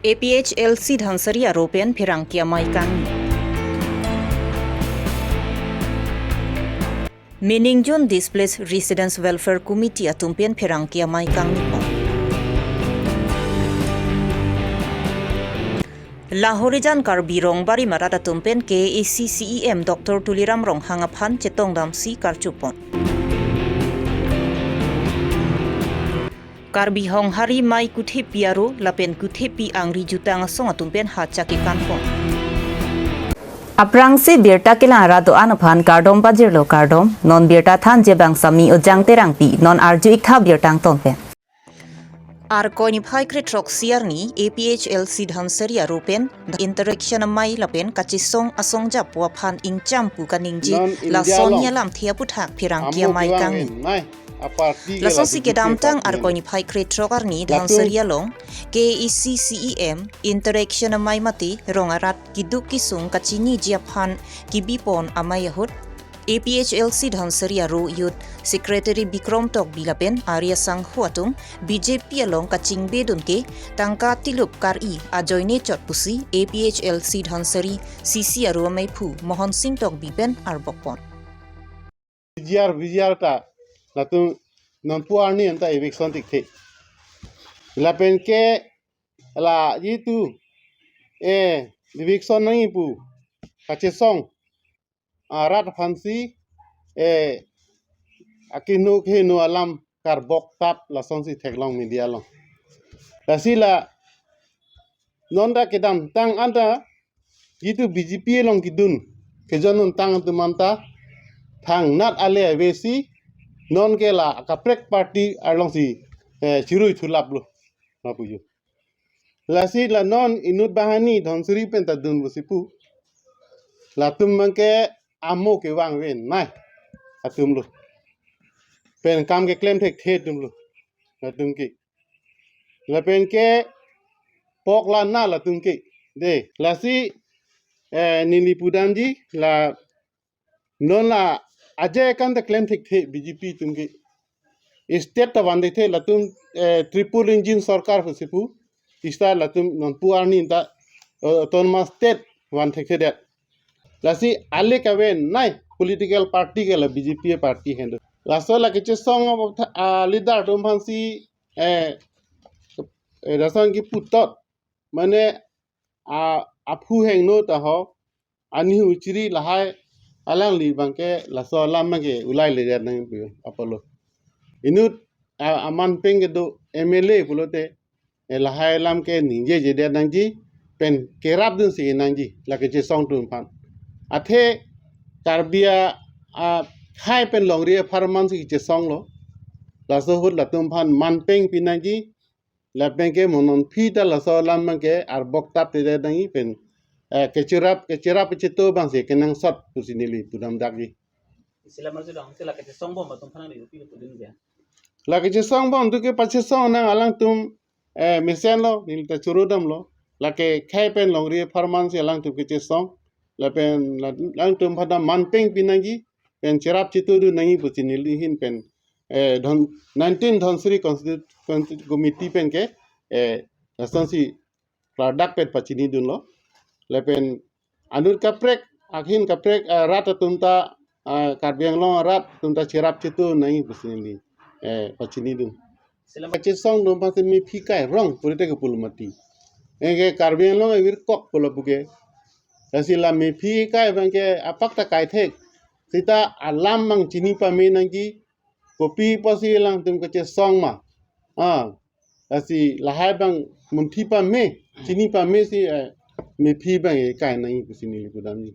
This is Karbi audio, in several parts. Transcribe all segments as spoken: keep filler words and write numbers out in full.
A P H L C Dhansiri aro pen pherangke amei kangni. Miningjun Displaced Residents Welfare Committee atum pen pherangke amei kangni pon. Lahorijan Karbi Rongbari Marat atum pen K A A C C E M Doctor Tuliram Ronghang aphan chetongdamsi karchupon. Karbi Honghari Mai Kuthepi aro lapen Kuthepi Angri Jutang Asong atum pen hacha kekan pon. Aphrangsi birta kelang arat do-an aphan kardom pajirlo kardom, non birta thanji abang Sami Ojang Terangpi, non arju-ik tha birta angton pen. Arkoi niphai krethrok arni A P H L C Dhansiri aro pen interaction amei lapen kachesong asong japo aphan ingcham pu kaningje. Non India lason along alamthe aputhak pherangke amei kangni. Laso si kedamtang Arkoi niphai krethrok arni Dhansiri along K A A C C E M interaction amei mate rong arat keduk kesung kachiniji aphan kebipon amei ahut A P H L C Dhansiri aro Youth Secretary Bikrom Tokbi lapen Arya Sangho atum B J P along kachingbedun ke tangka tilup kar-i ajoine chot pusi A P H L C Dhansiri C C aro ameiphu Mohon Singh Tokbi pen arbok pon. Bijar bijar ta latum nonpu arni anta eviction tikthe. Lapen ke la jitu eh eviction nangji pu kachesong arat aphansi eh akinu kinu alam karbok tap lasonsi theklong media along. Lasi la non ta kedamtang anta jitu B J P along kedun kejun nung tang atum anta thangnat ale avesi non ke la kaprek party alongsi eh chirui thulaplo mapuju. Lasi la non inut banghini Dhansiri pen ta dun pusi pu. Latum abang ke amo kevang ave nai atumlo. Pen kam keklem thekthe atumlo. Latum ke. Lapen ke pok la na latum ke. De, lasi eh neli pudamji la non la ajai kan ta klem thekthe B J P atum ke. State ta van thekthe latum eh triple engine sorkar pusi pu. State latum nonpu arni ta eh, autonomous state van thekthe det. Lasi ale kave nai political party ke la B J P party hendo. Laso la kachesong abo tha- ah, leader atum aphansi eh eh lason kipu tot mane a aphu hengno ta ho ani huchiri lahai alangli abang ke laso alam abang ke ulai le nang pu apotlo. Inut a- aman peng kedo M L A pulote eh, lahai alam ke ningjejedet nangji pen kerapdunsi nangji la kachesong atum aphan. Athe Karbi a- akhai pen longri apharman si kachesonglo. Laso ahut latum aphan man peng pi nangji. Lapen ke mo non aphi ta laso alam abang ke arbok tap tedet nangji pen eh, kecherap kecherap cheto abangsi kenangsot pusi neli pudam dakji. Isi lam arjudam si la kachesong bom atum aphan neli pi pudun ya. La kachesong bom tu ke pachesong nang alangtum eh mesenlo neli ta churudamlo. Lake khei pen longri apharman si alangtum kachesong. Lapen la- alangtum aphan ta man peng pi nangji pen cherap chetodun nangji pusi neli ahin pen eh Dhon- nineteen Dhansiri Constituent Committee pen ke eh lasonsi klardak pen pachinidunlo. Lapen anut kaprek ahin kaprek eh, rat atum ta eh, Karbi Anglong rat atum ta cherap cheto nangji pusi neli eh pachinidun. Kachesong atum aphansi mephi kai rong purite ke pulo mati. Anke Karbi Anglong avirkok pulo puke. Lasi la mephi kai abang ke apak ta kai thek. Sita alam abang chini pame nangji. Kopi apotsi alangtum kachesong ma. Ah, lasi lahai abang munthi pame, chini pame si eh, mephi abang eh, kai nangji pusi neli pudamji.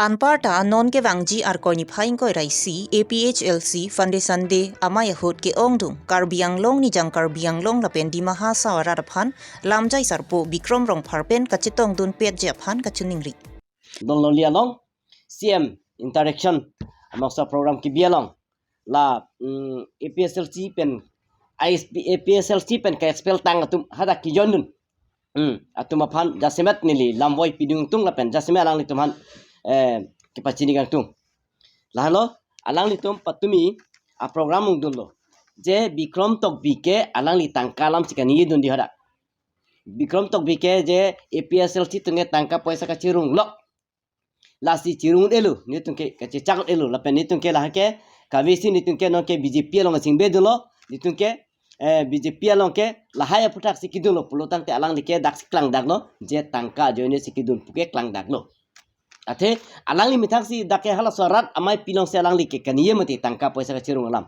Anparta non kevangji Arkoi niphai ingkoi ra isi A P H L C Foundation Day amei ahut ke-ongdung Karbi Anglong Nijang Karbi Anglong lapen Dima Hasao arat aphan lamjai sarpo Bikrom Rongphar pen kachetongdun petji aphan kachiningri. Don lonely along C M interaction amoksa program kebi along la mm, A P S L C pen I S P, A P S L C pen ka-expel tang atum hadak kejoindun. Hmm, atum aphan jasemet neli lamvoi pidun tung lapen jasemet alanglitum aphan eh, kepachini kangtung. Lahenlo alanglitum patumi a program ungdunlo. Je Bikrom Tokbi ke alangli tangka alam si kaningjedun di hadak. Bikram Tokbi ke je A P H L C atum ke tangka poisa kachirung lo. Lasi chirung-et-lo, netum ke kachechak-et-lo, lapen netum ke lahai ke, kavesi netum ke non ke B J P along chingbe dunlo, netum ke, eh, B J P along ke lahai aphuthak si kedunlo, pulotangte alangli ke dak si klangdaklo, je tangka ajoine si kedun pu ke klangdaklo. Athe, alangli methang si dak ke halaso arat amei pilong si alangli ke kaniye mati tangka poisa kachirung alam.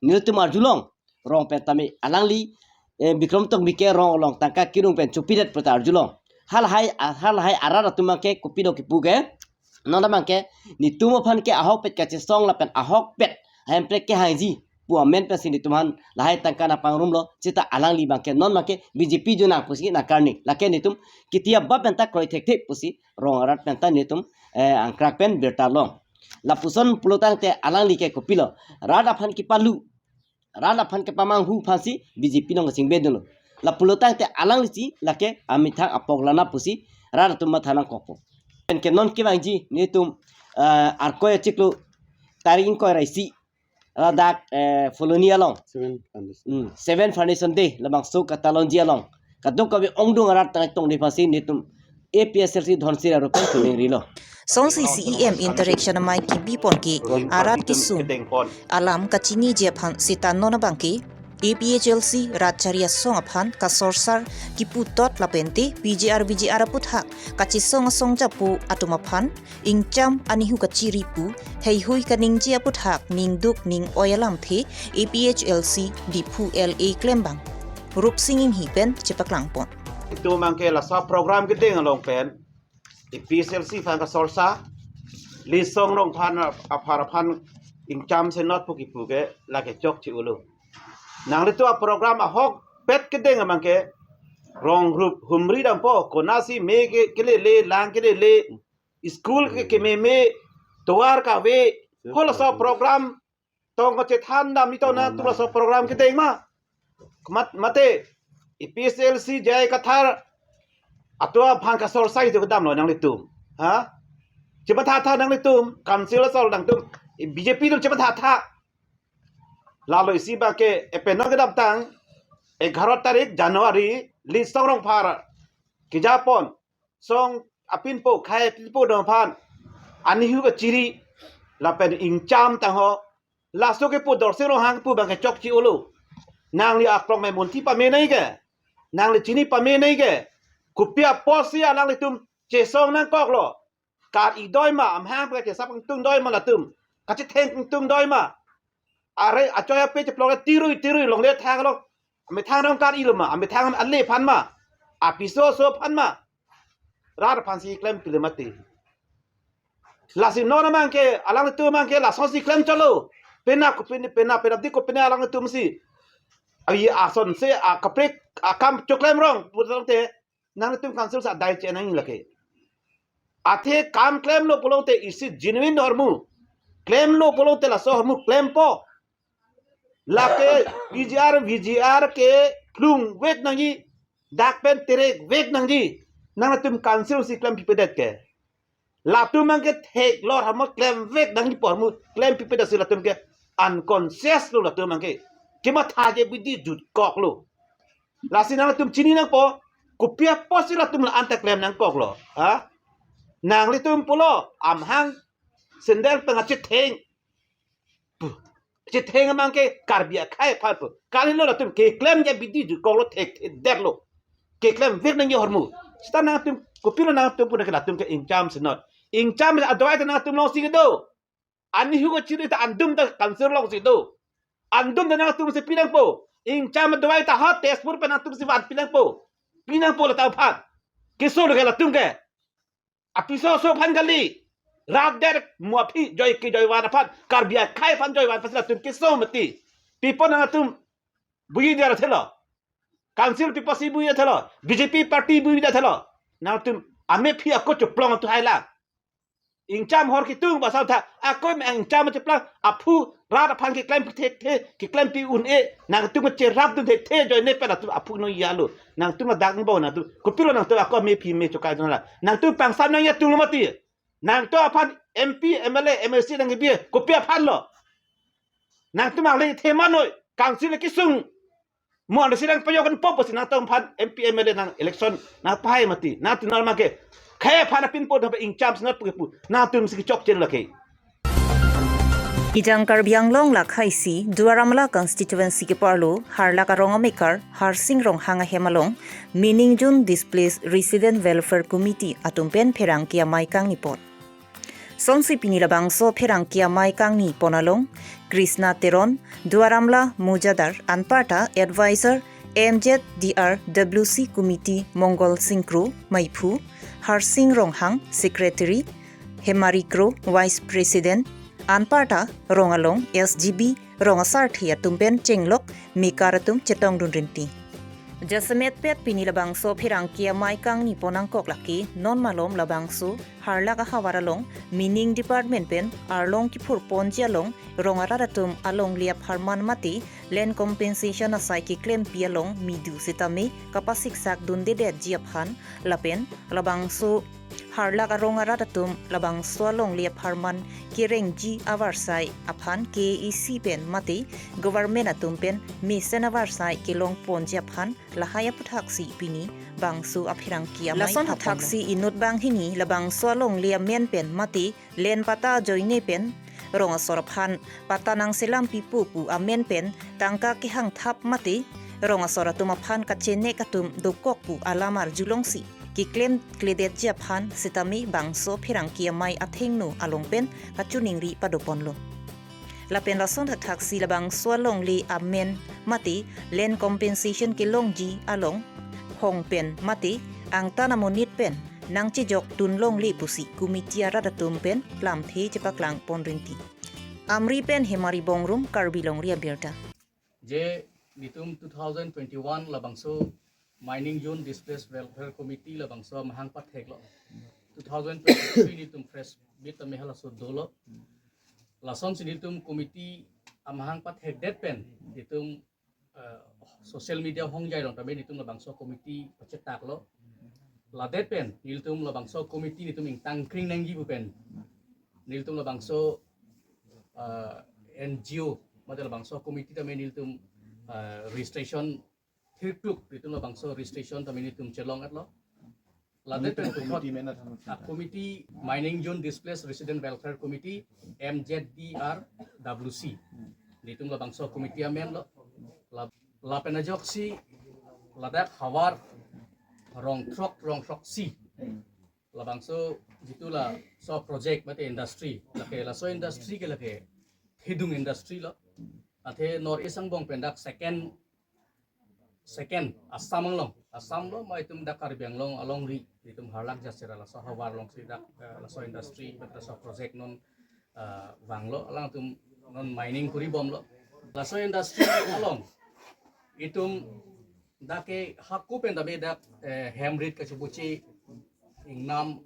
Netum arjulong, rong pen tame alangli, eh, Bikram Tokbi ke rong along tangka kirung pen chopidet puta arjulong. Halahai, halahai arat atum abang ke kopi do kipu ke. Non abang ke, netum aphan ke ahokpet kachesong lapen ahokpet ahemprek kehangji pu amen pensi netum aphan lahai tangka nangpangrumlo, seta alangli abang ke non abang ke B J P jo nang pusi nangkarni. Lake netum ketiap ba penta kroi thekthe pusi rong arat penta netum, eh, angkrak pen birta long. Lapuson pulotangte alangli ke kopilo. Rat aphan kepalu, rat aphan kepamanghu aphansi B J P along kachingbe dunlo. La pulotangte alangli si lake amethang apok lana pusi rat atum matha nangkokpo. Pen ke non kevangji netum, eh, Arkoi achiklo tarik ingkoi ra isi, ladak, eh, Phuloni along. Seven Foundation. Hmm, Seven Foundation Day, labangso katalonji along. Kadokave ongdung arat tangtong di aphansi netum A P H L C Dhansiri arup pen tuning rilo. Songsi C E M interaction amei kebi pon ke arat kesung alam kachiniji aphan seta non abang ke A P H L C rat chari asong aphan kasorsar kipu tot lapente P G R V G R aphuthak kachesong asong japo atum aphan ingcham anihu kachiri pu heihui kaningje aphuthak ningduk ning-oi alamthe A P H L C Diphu L A klembang Rupsing Inghi pen chepaklangpon. Itum abang ke laso program kedeng along pen A P H L C aphan kasorsa, Litsong Rongphar aphan aphan ingcham senot pu kipu ke lake chokche-et-lo. Nanglitum aprogram ahokpet kedeng abang ke rong rup humri dampo, konatsi me ke kelele, lang kelele, school ke kememe, tovar kave, halaso program tong kachethan dam ni to nangtum laso program kedeng ma. Mat, mate, A P H L C J I Kathar atum aphan kasorsai itu kedamlo nanglitum. Ha? Chemathatha nanglitum, council asol nangtum, B J P atum chemathatha. Lalo isi abang ke, eh, penang kedamtang, egharo tarik January, Litsong Rongphar kejapon, song apinpo, khei apinpo atum aphan anihu kachiri lapen ingcham tangho. Laso kipu Dorsing Ronghang kipu abang ke chokche-et-lo. Nangli aklong me munthi pame nai ke. Nangli chini pame nai ke. Kopi apotsi alanglitum chesong nangkoklo. Kar-i doi ma, amahang pen kachesap ingtung doi ma latum. Kachetheng ingtung doi ma. Are achoi ape cheplok le tirui tirui longle thang lo. Amethang rong kar-ilo ma, amethang ale aphan ma. Apiso aso aphan ma. Rat aphansi klem pile mati. Lasi non abang ke, alanglitum abang ke, lasonsi klem chotlo. Pena ko pena, pena, pena di ko pena alanglitum si. Avi asonsi, a kaprek, akam choklem rong, putangte, nanglitum council sa dai chenang lake. Athe kam klemlo pulote isi genuine ahormu. Klemlo pulote laso ahormu klempo. Lake P G R, V G R ke plung vek nangji, dak pen terek vek nangji. Nangtum council si klem pipedet ke. Latum abang ke theklor ahormu klem vek nangji pu ahormu klem pipedet si latum ke unconscious lo latum abang ke. Kematha ke bidi jutkoklo. Lasi nangtum chini nangpo, kopi apotsi latum la-an ta klem nangkoklo. Ha? Nanglitum pulo, amahang sandal pen kachetheng. Puh. Chetheng abang ke Karbi akhei aphan pu. Kalilo latum keklem ke bidi jutkoklo thekthedetlo. Keklem vek nangji ahormu. Seta nangtum, kopilo nangtum pu nang ke latum ke ingcham senot. Ingcham adovai ta nangtum alongsi kedo. Anihu kachiri ta andum ta council alongsi do. Andum ta nangtumsi pinangpo. Ingcham adovai ta ha Tezpur pen nangtumsi van pinangpo. Pinangpo latum aphan. Keso lo ke latum ke. Apiso aso aphan kali. Rat der mu aphi joi ke joi van aphan. Karbi akhei aphan joi van aphan latum keso mati. Pipo nangtum buji der thelo. Council pipo si buji thelo. B J P party buji thelo. Nangtum amephi ako choplong tu hai lang. Ingcham hor kitung ba sa tha. Ako me ingcham cheplang aphu rat aphan keklem thekthe, keklem pi un-e. Nangtum cherapdun thekthe ajoine pen latum aphu no yalo. Nangtum adak bo nangtum. Kopilo nangtum ako amephi me chokai dun la. Nangtum pangsam nangji atum lo mati. Nangtum aphan M P, M L A, M A C nangkebi kopi aphan lo. Nangtum angle thema noi. Council kesung. Mo anda sidang payok kan popo si nangtum aphan M P M L A nang election nangpahai mati. Nangtum normal ke. Khei aphan apin po dam ingcham si nat puke pu. Nangtum si chokche lake. Ejang Karbi Anglong lakhai isi Duar Amla constituency keparlo Harlak arong amekar Harsing Ronghang ahem along Mining Zone Displaced Resident Welfare Committee atum pen pherangke amei kangni pon. Sonsi pini labangso pherangke amei kangni pon along Krishna Teron, Duar Amla Mojadar, anparta Advisor M Z D R W C Committee Mongol Singh Kro, Meiphu, Harsing Ronghang, Secretary, Hemari Kro, Vice President, anparta rong along S G B rong asarthe atum pen chenglok mekar atum chetongdun rinti. Jasemet pet pini labangso pherangke amei kangni pon angkok lake non malom labangso Harlak ahavar along Mining Department pen arlong kiphur ponji along rong arat atum alongle apharman mate land compensation asai keklempi along midu sitame kapasiksak dundedetji aphan lapen labangso Harlak arong arat atum labangso alongle apharman kerengji avarsai aphan K A A C pen mate government atum pen mesen avarsai kelong ponji aphan lahai aputhaksi pini bangso apherangke amei lason aphan puthaksi inut banghini labangso alongle amen pen mate land patta ajoine pen rong asor aphan patta nangselam pipo pu amen pen tangka kehang thap mate rong asor atum aphan kachenek atum dokok pu alam arjulongsi keklem kledetji aphan sitame bangso pherangke amei athengno along pen kachiningri padoponlo. Lapen lason thakthaksi labangso alongle amen mate land compensation kelongji along hong pen mate angtan amonit pen nangchejokdun longle pusi committee arat atum pen lamthe chepaklang pon rinti. Amri pen Hemari Bongrung, Karbi Longri Abirta. Je nitum two thousand twenty-one labangso Mining Zone Displaced Welfare Committee labangso amahang patheklo. Two thousand twenty-three nitum press meet tame halaso dolo. Lasonsi nitum committee amahang pathekdet pen nitum eh, social media hongjai along tame nitum labangso committee pachetaklo. Ladet pen nelitum labangso committee nitum ingtangkring nangji pu pen nelitum labangso eh, N G O mate labangso committee tame nelitum eh, registration thirkluk, nelitum labangso registration tame nelitum chelong-etlo. Ladet pen committee puthot men athan a committee Mining Zone Displaced Resident Welfare Committee, M Z D R W C. Nelitum labangso committee amenlo. La, lapen ajoksi ladak havar rong throk rong throksi labangso jitu laso project mate industry, lake laso industry ke lake thedung industry lo. Athe North East angbong pen dak second second Assam anglong, Assam lo ma itum dak Karbi Anglong alongri, itum Harlak Jasera laso havar alongsi dak eh, laso industry mate laso project non eh, vanglo, alangtum non mining kuri bomlo. Laso industry along itum dak ke hako pen dabe dak eh, hem rit kachibuchi ingnam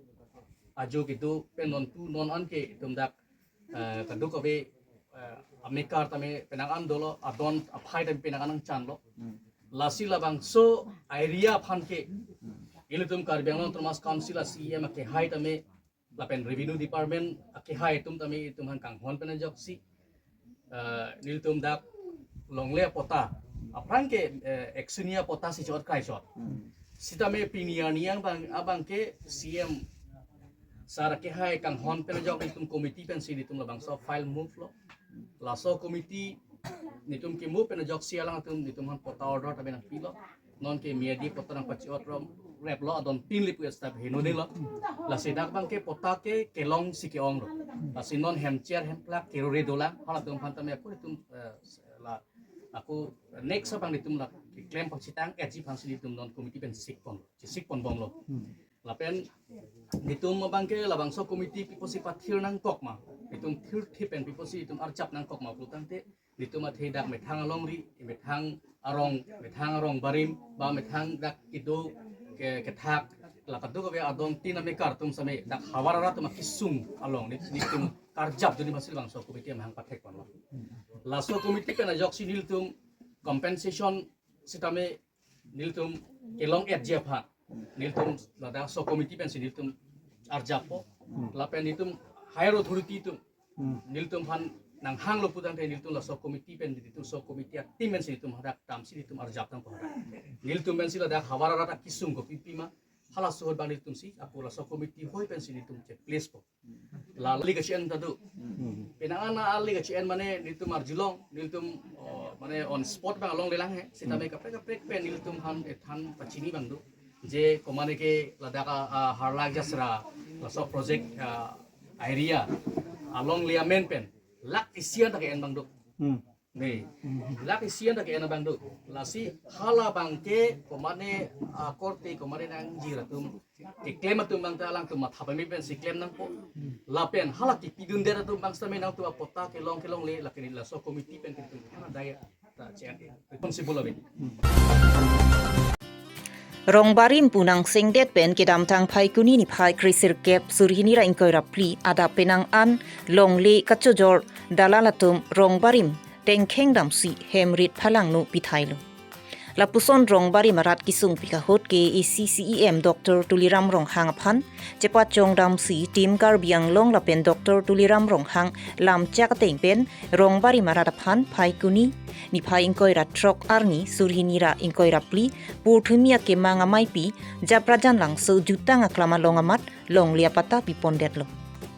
ajo kedo pen non tu non an ke itum dak eh, kadokave eh, amekar tame penang an dolo, adon aphai tame penang an nangchanlo. Lasi labangso area aphan ke ilitum Karbi Anglong Autonomous Council a C E M akehai tame lapen Revenue Department akehai atum tame itum aphan kanghon pen ajoksi eh, nelitum dak longle patta aphrang ke eh, action area patta si chot krai chot. Sitame pini arni abang abang ke C E M sir akehai kanghon pen ajok nelitum committee pensi nelitum labangso file move lo. Laso committee nelitum ke move pen ajoksi alangtum nelitum aphan patta order tame nangpilo. Non ke miyadi patta nangpachiot rom replo, adon tin lipu step heno delo. Lasi dak abang ke patta ke kelongsi ke-onglo. Lasi non hem cher hem plak kerore dolang. Halatum aphan tame apor itum eh, la ako next abang itum la keklem pachitang H G aphansi itum non committee pen sik pon, sik pon bomlo. Lapen nelitum abang ke labangso committee piposi pathir nangkok ma, itum thirthip pen piposi itum arjap nangkok ma pulotangte nelitum athe dak methang alongri, methang arong, methang arong barim, ba methang dak kedo ke kethak, la kadokave adon tin amekar atum same dak havar arat atum akesung along neli- nelitum karjapdun masi labangso committee amahang pathek ponlo. Laso committee pen ajoksi nelitum compensation sitame nelitum kelong-etji aphan nelitum ladak so committee pensi nelitum arjappo. Lapen nelitum higher authority atum nelitum aphan Nanghanglo putangte nelitum laso committee pen, nelitum laso committee a-team pensi nelitum hadak damsi nelitum arjap tangpo hadak. Nelitum pensi ladak havar arat akesung kopi pima, halaso ahut abang nelitumsi ako laso committee hoi pensi nelitum che-place po. La ali kachi-en ta do. Penang an ali kachi-en mane nelitum arjulong, nelitum, oh, mane on spot abang longle lang he. Sitame kaprek kaprek pen nelitum aphan ethan pachini abang do. Je komane ke ladak a, a, Harlak Jasra, laso project, a, area alongle amen pen lakh isi an ta ke-en abang do. Hmm. Ne, lakh isi an ta ke-en abang do. Lasi hala abang ke komane, a, korte komane nangji atum, keklem atum abang ta alangtum matha pame pensi klem nangpo. Lapen hala kepidundet atum abang sitame nangtum apatta kelong kelongle, lake neli laso committee pen nelitum hana daya ta che-en, responsible ave. Rongbarim pu nangsengdet pen kedamtang Phaikuni niphai kresirkep, suri hini ra ingkoi ra phli adap penang an longle kachojor dalal atum Rongbarim tengkheng damsi hem rit phalangno pithailo. Lapuson Rongbarim arat kesung pik ahut K A A C C E M Doctor Tuliram Ronghang aphan chepachong damsi Team Karbi Anglong lapen Doctor Tuliram Ronghang lamchak ateng pen Rongbarim arat aphan Phaikuni niphai ingkoi ra throk arni, suri hini ra ingkoi ra phli, purthumi akemang ameipi Japrajan Langso jutang aklam along amat longle apatta pipondetlo.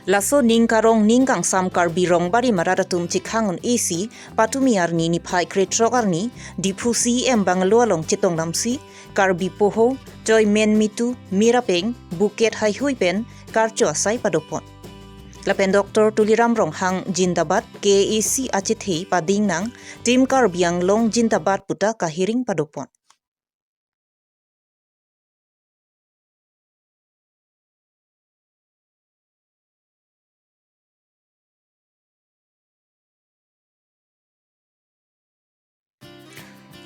Laso ning karong ning kangsam Karbi Rongbarim arat atum chekhang un-esi patumi arni niphai krethrok arni Diphu C E M bungalow along chetong damsi Karbi poho, choi men mitu, mir apeng, buket haihui pen karcho asai padopon. Lapen Doctor Tuliram Ronghang jindabad, K A A C achethe pading nang, Team Karbi Anglong jindabad puta kahiring padopon.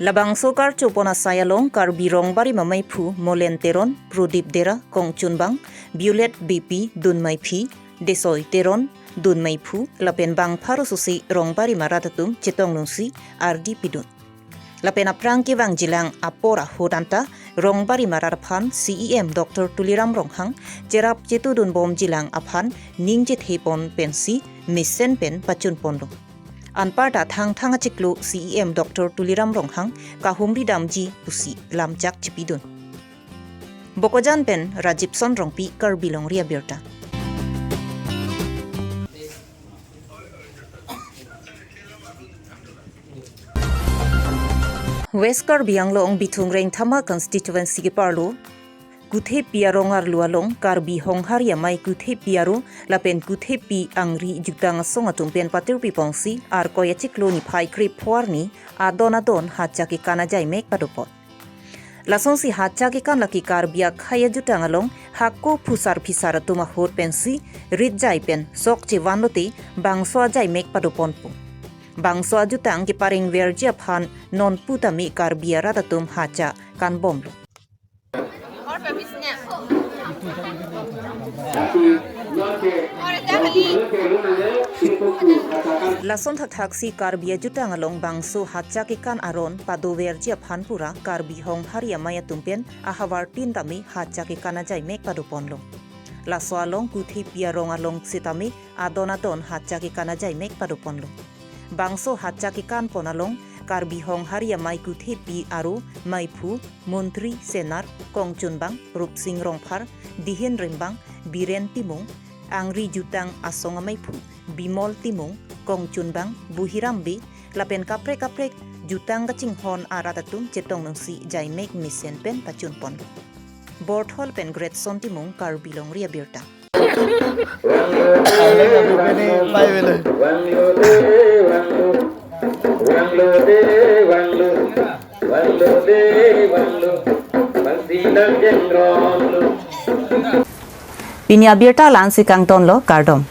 Labangso karchopon asai along Karbi Rongbarim ameiphu Molen Teron, Prodip Dera, Kongchunbang, Violet Beypi, Dunmeiphi, Desoi Teron, Dunmeiphu, lapen bang pharo sose Rongbarim arat atum chetongdunsi ardi pidun. Lapen aphrang kevangjilang apor ahut anta Rongbarim arat aphan C E M Doctor Tuliram Ronghang cherap chetudunbomjilang aphan ning chethepon pensi mesen pen pachunponlo. Anparta Thangthang achiklo C E M Doctor Tuliram Ronghang kahumri damji pusi lamchak chepidun. Bokajan pen Rajibson Rongpi, Karbi Longri Abirta. West Karbi Anglong Bithung Rengthama constituency keparlo Kuthepi arong arlo along Karbi Honghari Amei Kuthepi aro lapen Kuthepi angri jutang asong atum pen patirpiponsi Arkoi achiklo niphai krepho arni adon adon hacha kekan ajaimek padopon. Lasonsi hacha kekan lake Karbi akhei ajutang along hako phusar phisar atum ahut pensi rit jai pen sok chevanlote bangso ajaimek padoponpo. Bangso ajutang keparengverji aphan nonpu tame Karbi arat atum hacha kanbomlo. Lason thakthaksi Karbi ajutang along bangso hacha kekan aron padoverji aphan pura Karbi Honghari Amei atum pen ahavartin tame hacha kekan ajaimek padoponlo. Laso along Kuthepi arong along setame adon adon hacha kekan ajaimek padoponlo. Bangso hacha kekanpon along Karbi Honghari Amei Kuthepi aro meiphu Montri Senar, Kongchunbang Rupsing Rongphar, Dihin Rimbang, Biren Timung, angri jutang asong ameiphu Bimol Timung, Kongchunbang Buhiram Bey, lapen kaprek kaprek jutang kachinghon arat atum chetongdunsi jaimek mesen pen pachunponlo. Borthol pen Gretson Timung, Karbi Longri Abirta. Pini abirta la-ansi kangtonlo, kardom.